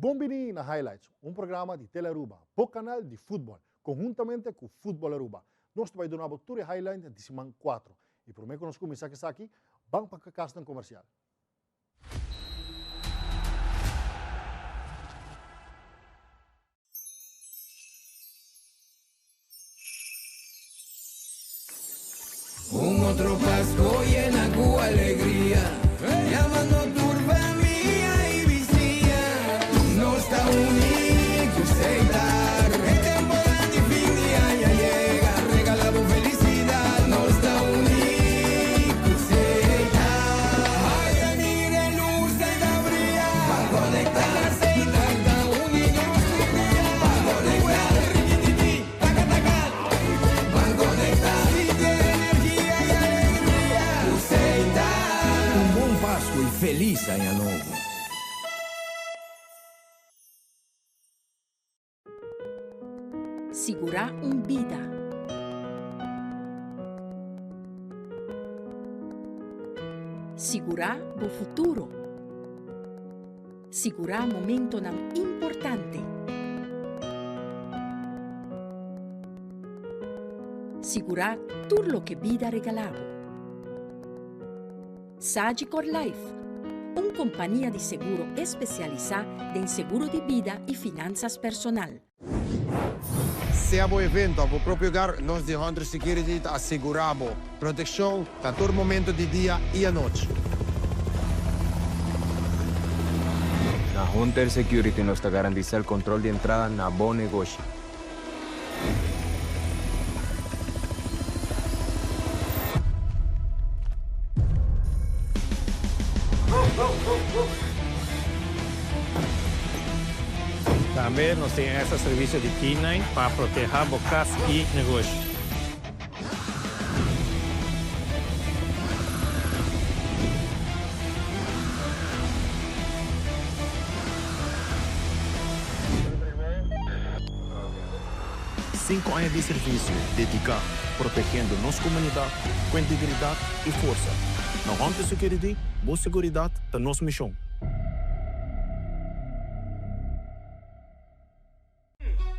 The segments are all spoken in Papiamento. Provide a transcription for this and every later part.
Bon bini na Highlights, un programa di Telearuba, bo canal di futbol, conhuntamente cu Futbol Aruba. Nos ta bay duna bo tur e highlight di siman 4. Y prome cu nos cuminsa cu esaki, ban pa casnan comercial. Un otro Pasco yena cu alegria, yamando tur famia y bisiña. Nos ta uni cu Setar, e temporada di fin di aña yega, regala bo felicidad. Nos ta uni cu Setar, haya mira e luz ei ta bria, ban conecta. Setar ta uni nos tur dia, ban conecta. Rikititi. Taka taka, ban conecta. Sinti energia y alegria cu Setar. Un bon Pascu y feliz aña nobo. Sigurá un bida. Sigurá bo futuro. Sigurá momentonan importante. Sigurá tur loke bida regalá bo. Sagicor Life, un kompania di seguro espesialisá den seguro di bida i finansas personal. Sea bo evento of bo propio hogar, nos di Hunter Security ta asegura bo proteccion na tur momento di dia y anochi. Na Hunter Security nos ta garantisa el control di entrada na bo negoshi. Tambe nos tin extra servicio di K-nine pa proteha bo cas y negoshi. Cinco aña di servicio dedica protegiendo nos comunidad cu integridad y forsa. Na Hunter Security, bo seguridad ta nos mision.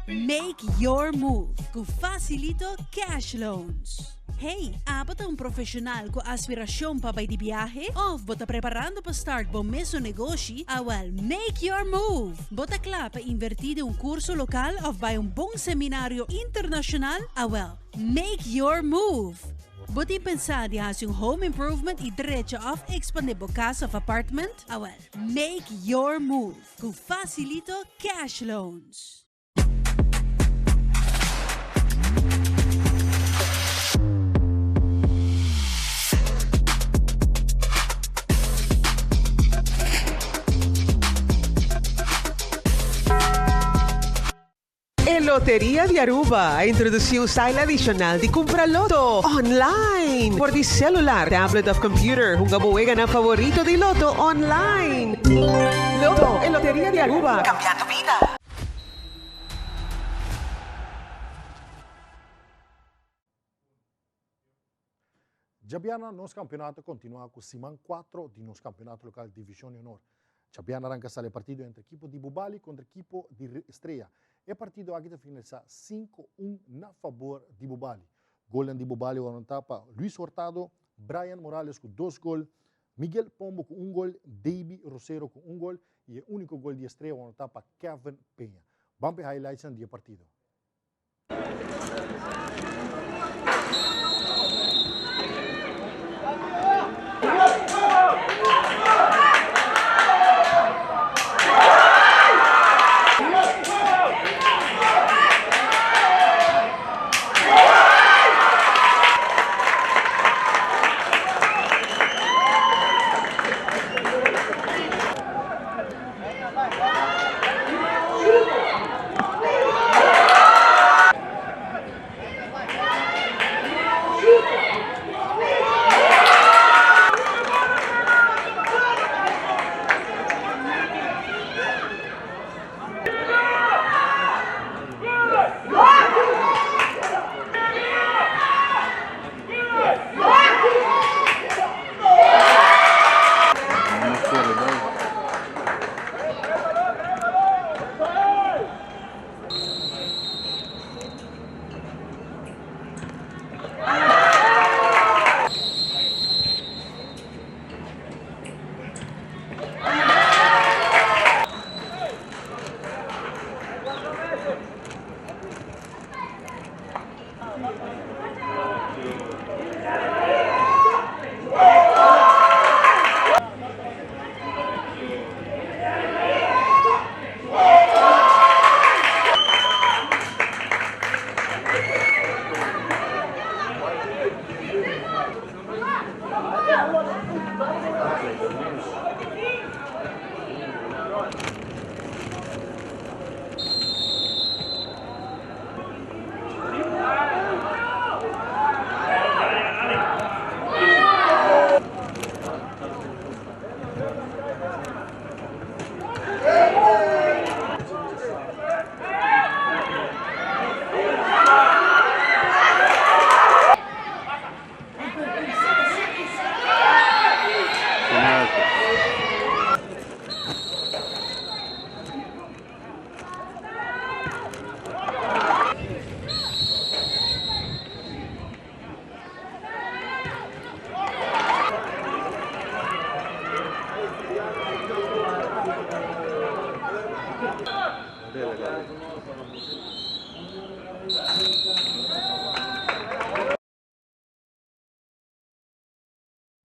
Make your move cu Facilito Cash Loans. Hey, abo ta un profesional cu aspiracion pa bay di biahe? Of bo ta preparando pa start bo mesun negoshi? Awel, make your move! Bo ta cla pa inverti den un curso local of bay un bon seminario internacional? Awel, make your move! Bo tin pensa di haci un home improvement y drecha of expande bo cas of apartment? Awel, make your move cu Facilito Cash Loans. E Loteria di Aruba a introduci un style adicional di cumpra loto online! For di celular, tablet of computer, hunga bo weganan favorito di loto online! Loto, e Loteria di Aruba, cambiando bida! Djabièrnè nos kampeonato kontinuá ku siman 4 di nos kampeonato lokal Divishon di Honor. Djabièrnè ranka sali e partido entre ekipo di Bubali kontra ekipo di Estrella. E partido aki ta finalisá 5-1 na fabor di Bubali. Golnan di Bubali wòrdu anotá pa Luis Hurtado, Brian Morales ku dos gol, Miguel Pombo ku un gol, Davy Rosero ku un gol i e úniko gol di Estrella wòrdu anotá pa Kevin Peña. Ban pa e highlightsnan di e partido.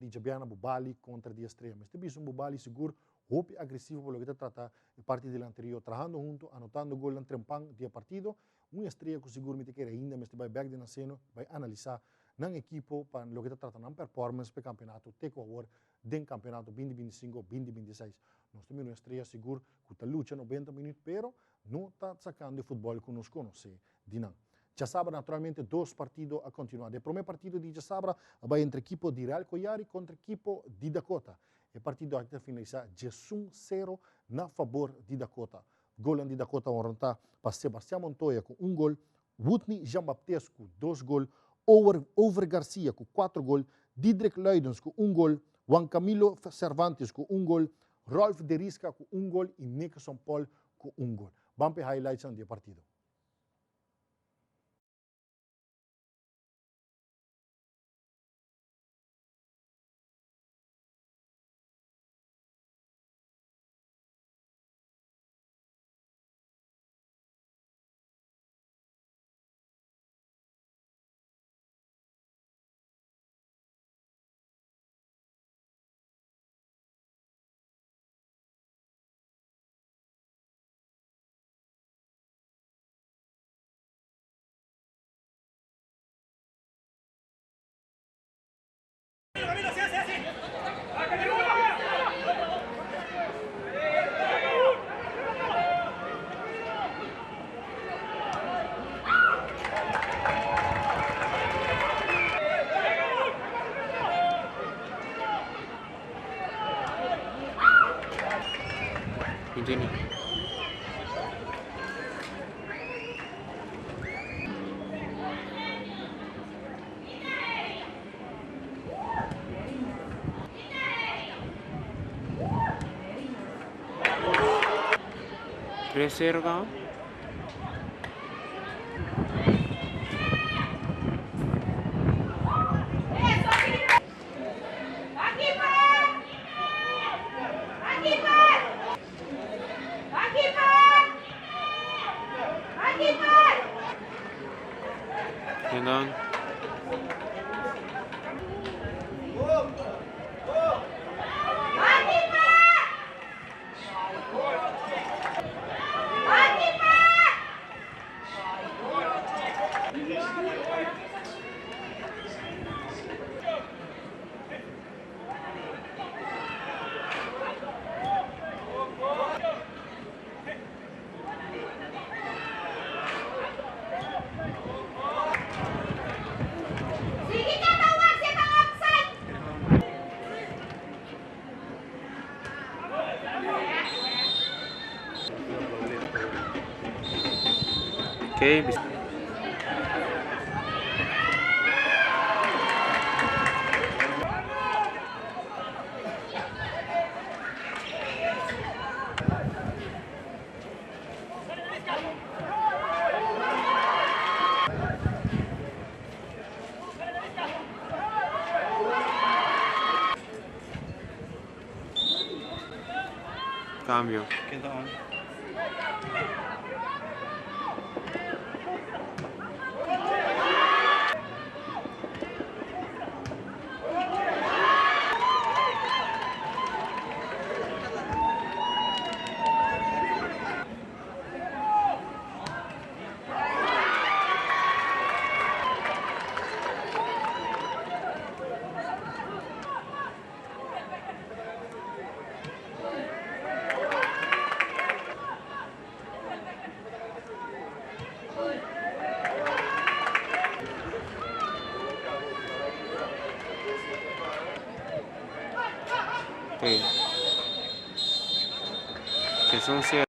Di djabiana Bubali kontra di Estrella. Mester bisa un Bubali sigur hopi agresivo pa loke ta trata e parti delanterio, trahando hunto, anotando golnan trempan di e partido. Un Estrella ku sigur mi ta kere ainda mester bai bek den nan seno, bai analisa nan ekipo pa loke ta trata nan performance pa e kampeonato te ku awor den kampeonato binti binti sinku binti binti seis. Nos ta mira un Estrella sigur ku ta lucha nobenta minuut pero no ta sakando e futbòl ku nos konosé di nan. Djasabra naturalmente dos partido a kontinuá. De promé partido di djasabra a bai entre ekipo di Real Koyari kontra ekipo di Dakota. E partido aki ta finalisá djesun sero na fabor di Dakota. Golnan di Dakota a honrontá pa Sebastian Montoya ku un gol, Woodney Jean-Baptiste ku dos gol, Ower Over Garcia ku kuatro gol, Diedrich Luidens ku un gol, Juan Camilo Cervantes ku un gol, Rolf Derisca ku un gol i Nickerson Paul ku un gol. Ban p'e highlightsnan di e partido. Reserva. Kenan. Okay. Cambio. Te. Te son cero.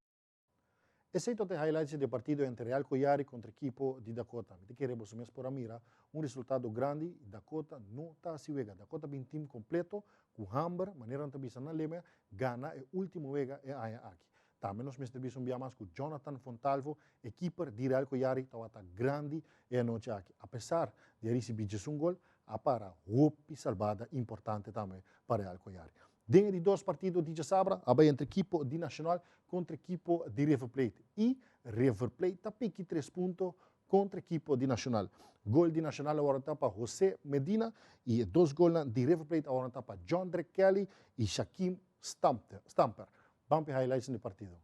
Esey ta e highlights di e partido entre Real Koyari contra ekipo di Dakota. Mi ta kere boso mes por a mira un resultado grandi y Dakota no ta haci wega. Dakota bin team completo cu hamber, manera nan ta bisa na Lemia, gana e ultimo wega e aña aki. Tambe nos mester bisa un bia mas cu Jonathan Fontalvo, e keeper di Real Koyari, tawata grandi e anochi aki. Apesar di a ricibi djesun gol, a para hopi salbada importante tambe pa Real Koyari. Den e di dos partido di djasabra a bai entre ekipo di Nacional kontra ekipo di River Plate i River Plate ta piki tres punto kontra ekipo di Nacional. Gol di Nacional a wòrdu ta pa Jose Medina i e dos golnan di River Plate a wòrdu ta pa John Drake Kelly i Shaquim Stamper. Ban p'e highlights di partido.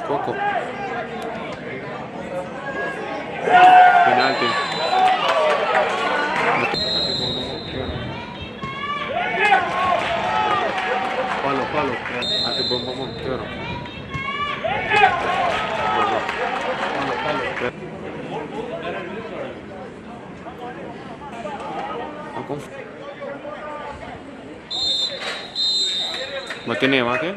Coco. Penalti. Palo, palo. Ate bom, bom, bom. Pero. Palo, palo. Matene, mate.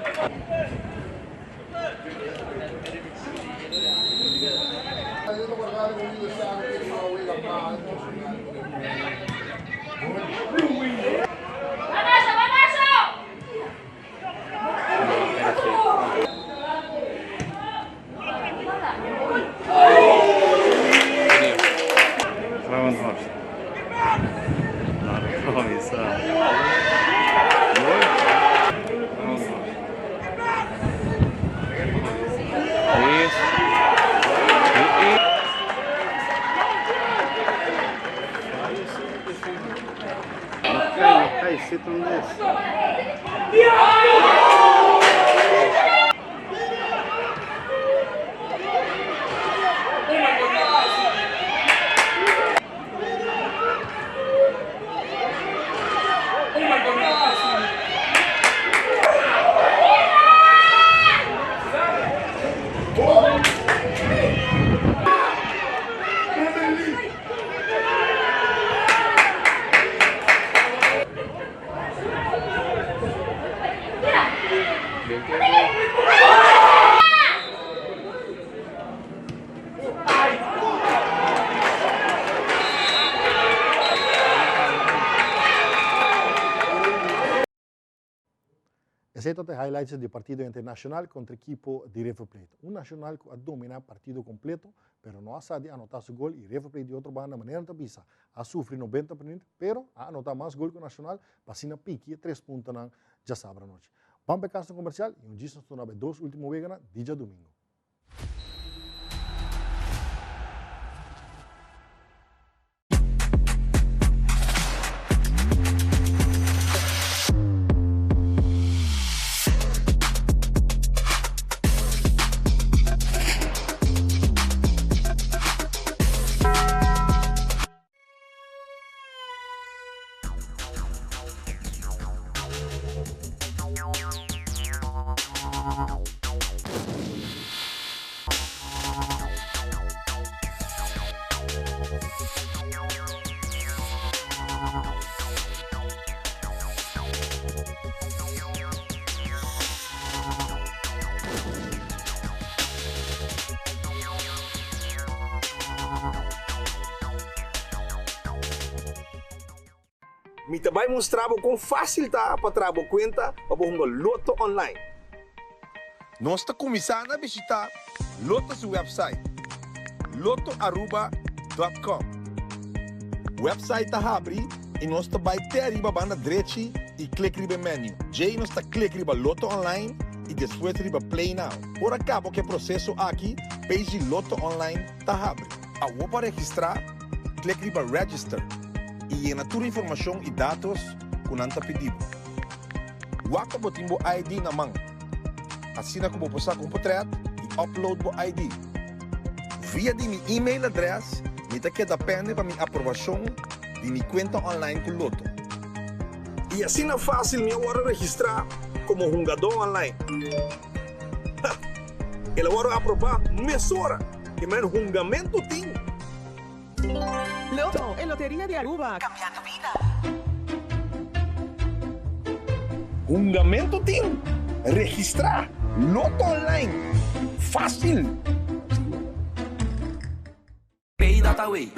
Esey ta e highlights di partido entre Nacional contra equipo di River Plate. Un Nacional cu a domina partido completo, pero no a sa di anota su gol y River Plate di otro banda manera ta bisa a sufri 90 minuut, pero a anota mas gol cu Nacional pa asina piki e tres puntonan djasabra anochi. Ban pa e casnan comercial y un djis nos torna pa e dos ultimo weganan di djadumingo. Mi ta bai mustra bo kon fásil ta pa traha bo kuenta pa bo hunga Lotto online. Nos ta kuminsá na bishitá Lotto su wèpsait, lottoaruba dòt kòm. Wèpsait ta habri i nos ta bai te ariba banda drechi i klik riba e menu. Djei nos ta klik riba Lotto Online i despues riba Play Now. Ora kaba ku e proseso aki, page di Lotto Online ta habri. Awor pa registrá, klik riba Register i yena tur informashon i datos ku nan ta pidi bo. Wak pa bo tin bo ID na man. Asina ku bo por saka un potrèt i upload bo ID. Via di mi email adrès mi ta keda pende pa mi aprobashon di mi kuenta online ku Lotto. I asina fásil mi a wòrdu registrá komo hungadó online. Ha! El a wòrdu aprobá mesora! Ke men hungamentu tin! Lotto, e loteria di Aruba, cambiando bida. Hungamento tin! Registra! Lotto Online! Facil! Pay.away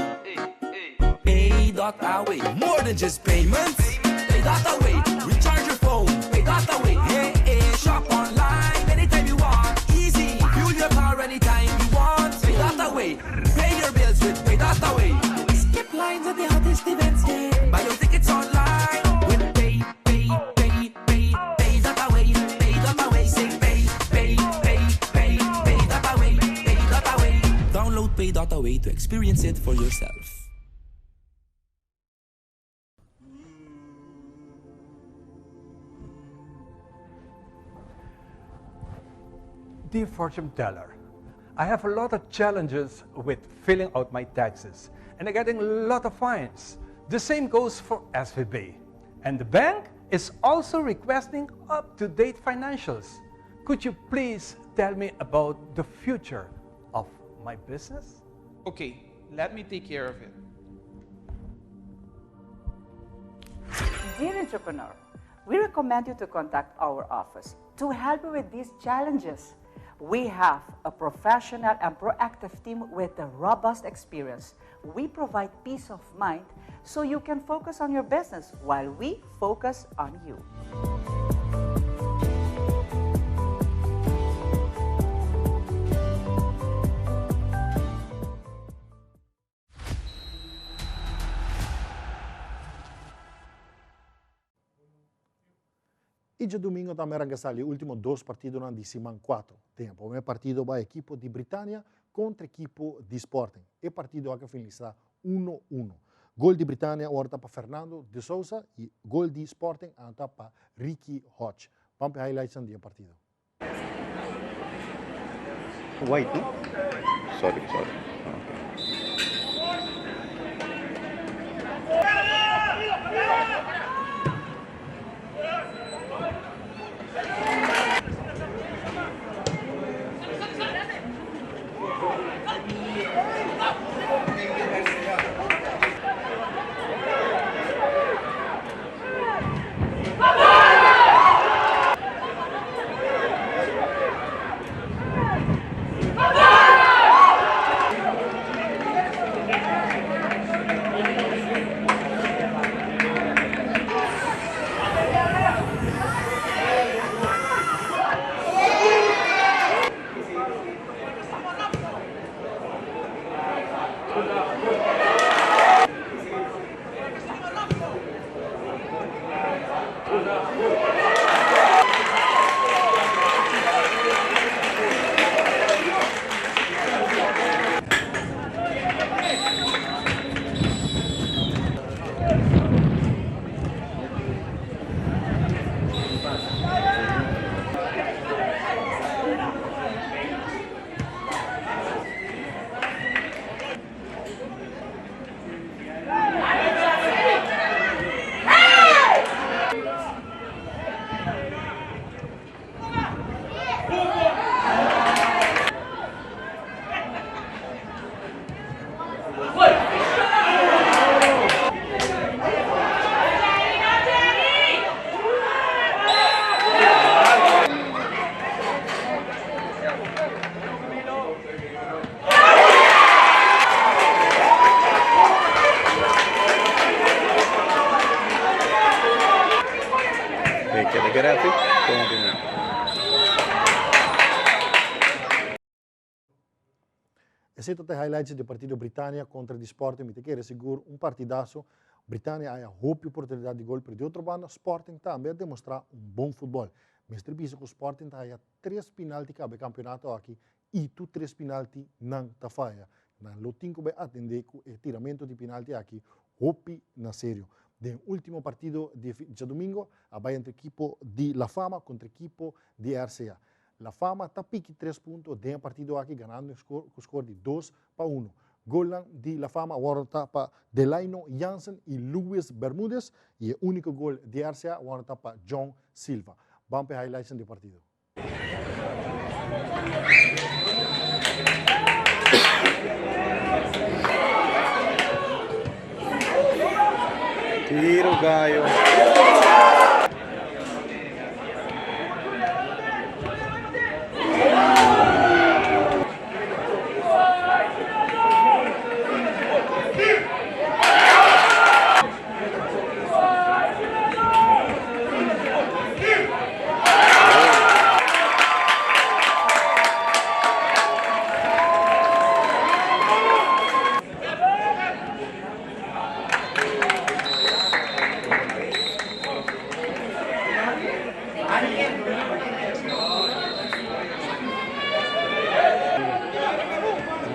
Pay.away More than just payments Pay.away Recharge your phone Pay.away Hey, hey, shop online anytime you want Easy Fuel your car anytime you want Pay.away Pay your bills with Pay.away Skip lines at the hottest events yeah Buy your tickets online with Pay, Pay, Pay, Pay, Pay.away Pay.away Say Pay, Pay, Pay, Pay, Pay.away Pay.away Download Pay.away to experience it for yourself. Dear fortune teller, I have a lot of challenges with filling out my taxes and I'm getting a lot of fines. The same goes for SVB. And the bank is also requesting up-to-date financials. Could you please tell me about the future of my business? Okay, let me take care of it. Dear entrepreneur, we recommend you to contact our office to help you with these challenges. We have a professional and proactive team with a robust experience. We provide peace of mind so you can focus on your business while we focus on you. I djadumingo tambe a ranka sali e ultimo dos partidonan di siman 4. Den e prome partido bai ekipo di Britania kontra ekipo di Sporting. E partido a finalisá uno uno. Gol di Britania awor ta pa Fernando de Sousa i gol di Sporting a ta pa Ricky Hodge. Ban p'e highlightsnan di e partido. White, no? Sorry, sorry. Okay. Esei ta e highlights di partido Britania contra di Sporting. Mi ta kere sigur un partidazo. Britania haya hopi oportunidad di gol, pero di otro banda Sporting tambe a demostra un bon futbol. Mester bisa cu Sporting ta haya tres penalti caba e campeonato aki y tur tres penalti nan ta faya. Nan lo tin cu bay atende cu e tiramento di penalti aki hopi na serio. Den ultimo partido di djadomingo a bay entre ekipo di La Fama contra ekipo di RCA. La Fama ta piki tres punto den e partido aki ganando ku skor di 2-1. Golnan di La Fama a wòrdu ta pa Delaino Jansen i Luis Bermudez i e úniko gol di RCA a wòrdu ta pa John Silva. Ban pa e highlightsnan di e partido. Tiro gallo.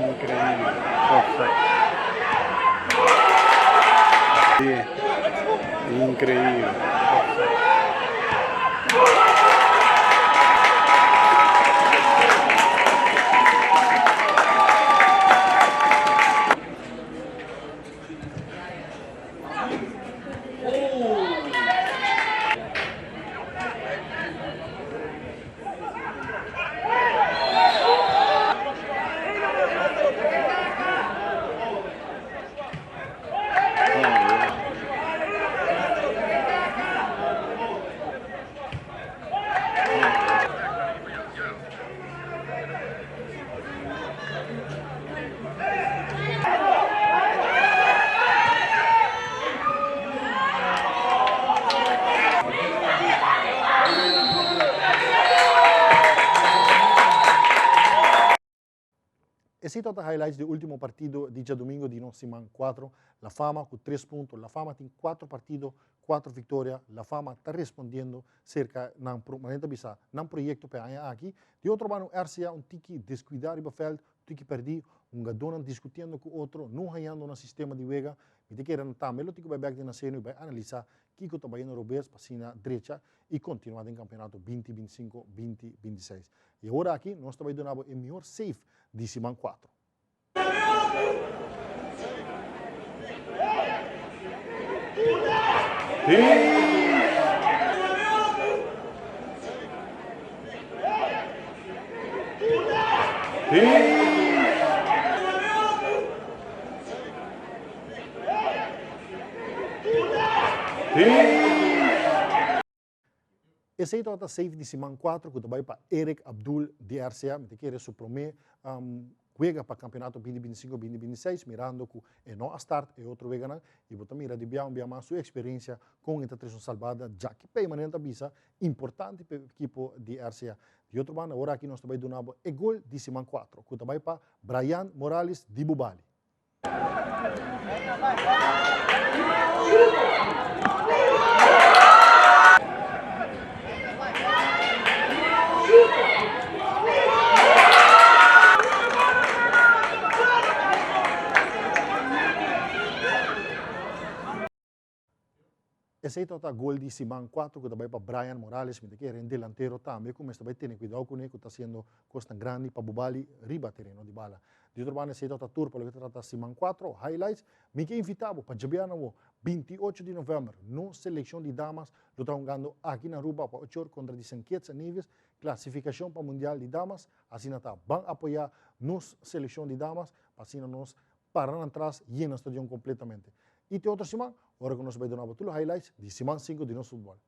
Increíble. Offside. Increíble. Offside. Esey tabata highlights di ultimo partido di djadomingo di nos siman 4. La Fama cu 3 punto. La Fama tin 4 partido, 4 victoria. La Fama ta respondiendo cerca nan, manera ta bisa, nan proyecto pa e aña aki. Di otro banda un RCA un tiki descuida riba veld, tiki perdi, hungadónan diskutiendo ku otro, no hañando nan sistema di wega. Mi ta kere nan tambe lo tin ku bai bèk den nan seno i bai analisá kiko ta bayendo robes pa asina drecha i kontinuá den kampeonato 2025, 2026. I awor aki nos ta bai duna bo e mihor save di siman 4. Esey tabata safe di siman 4 cu ta bay pa Eric Abdul di RCA. Mi ta kere su prome wega pa campeonato 2025-2026 mirando cu e no a start e otro weganan y bo ta mira di bia un bia mas su experiencia con e ta trece un salbada djaki p'e manera ta bisa importante p'e ekipo di RCA. Di otro banda ora aki nos ta bay duna bo e gol di siman 4 cu ta bay pa Brayan Morales di Bubali. Esey tabata gol di siman 4 cu ta bay pa Brian Morales, mi ta kere un delantero tambe cu mester bay tene cuidao cune cu ta haciendo cosnan grandi pa Bubali riba tereno di bala. Di otro banda esey tabata tur pa loke ta trata siman 4 highlights. Mi ke invita bo pa djabiana awo 28 di november nos seleccion di damas lo ta hungando aki na Aruba pa ocho or contra di Saint Kitts and Nevis, clasificacion pa mundial di damas. Asina ta ban apoya nos seleccion di damas pa asina nos para nan tras yena stadion completamente. Y te otro siman, ora cu nos bay duna bo tur lo highlights di siman 5 di nos futbol.